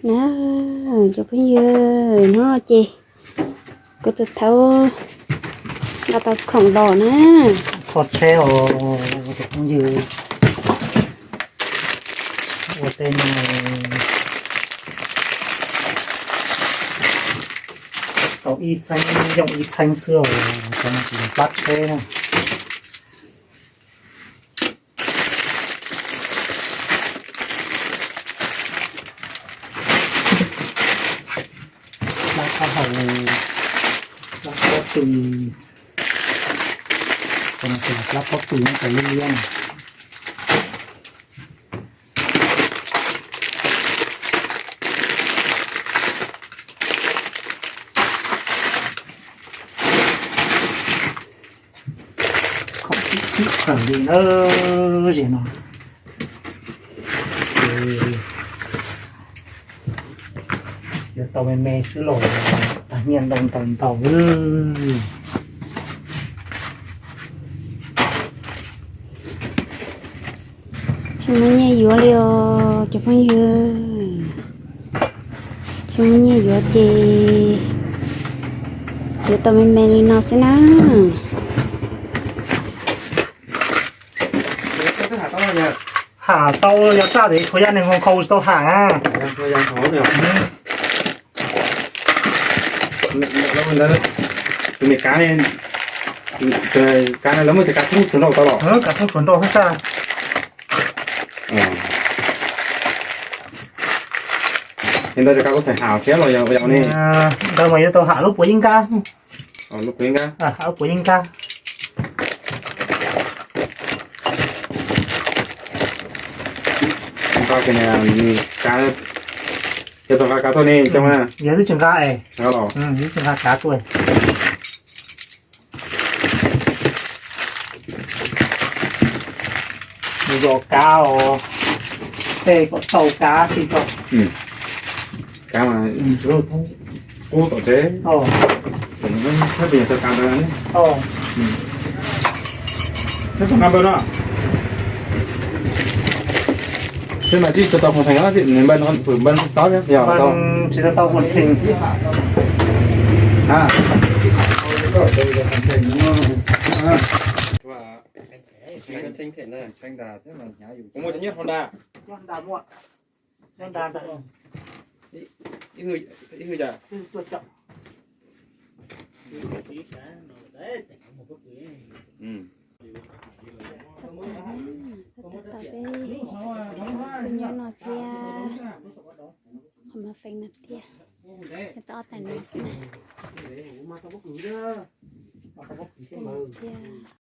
Na, cov phooj ywg, hnub no ces kuv tus thaub nqa tau khoom los na. Kho tsheb os cov phooj ywg, ua tej no tau ib txheeb yooj ib txheeb xwb os, cov no ces plab tsheb na. Plab pob hau, plab pob tw, cov no ces plab pob tw no ces liab liab na. Khoom txhij txhij kawg li na, zem no. Yuav tau me me xwb los tag nyiaj ntau ntau ntau. Tsis muaj nyiaj yuav li os cov phooj ywg. Tsis muaj nyiaj yuav ces yuav tau me me li no xwb na. Ham tau yog tsaj tes tshuav yaj neeg hoo khau tsis tau ham na. Tus me kav, kav no lawv muaj cov kav tub tsuag nraug tau los? Kav tub tsuag nraug xwb sas. Ces ntawd cov kav kuv txhais ham thiab los yog ua ne? Ntawd mas yuav tau ham lub puav yeeb nkab. Lub puav yeeb nkab. Lub puav yeeb nkab. Nqa, yog tau nqa kav tuaj ne cov? Yog twb tsis nqa es, twb tsis nqa kav tuaj. Mus zov kav os, tej kom tau kav tsis tso. Kav mas qub tom tsev. Thiab pes nyuag tau kav ntawd ne. Thiab tau nqa npawb no. Thiab mas tsis tau foom theem, npawb no, npawb no tau, yog tau. Tsis tau foom theem. Kuv muaj cov nyob hauv nra. Nyob nra ntag. Ib hwj, ib hwj cas? Tau peb nyob no thiab, qhov muag feem no thiab, nyob tau ob tais no xwb na. Thiab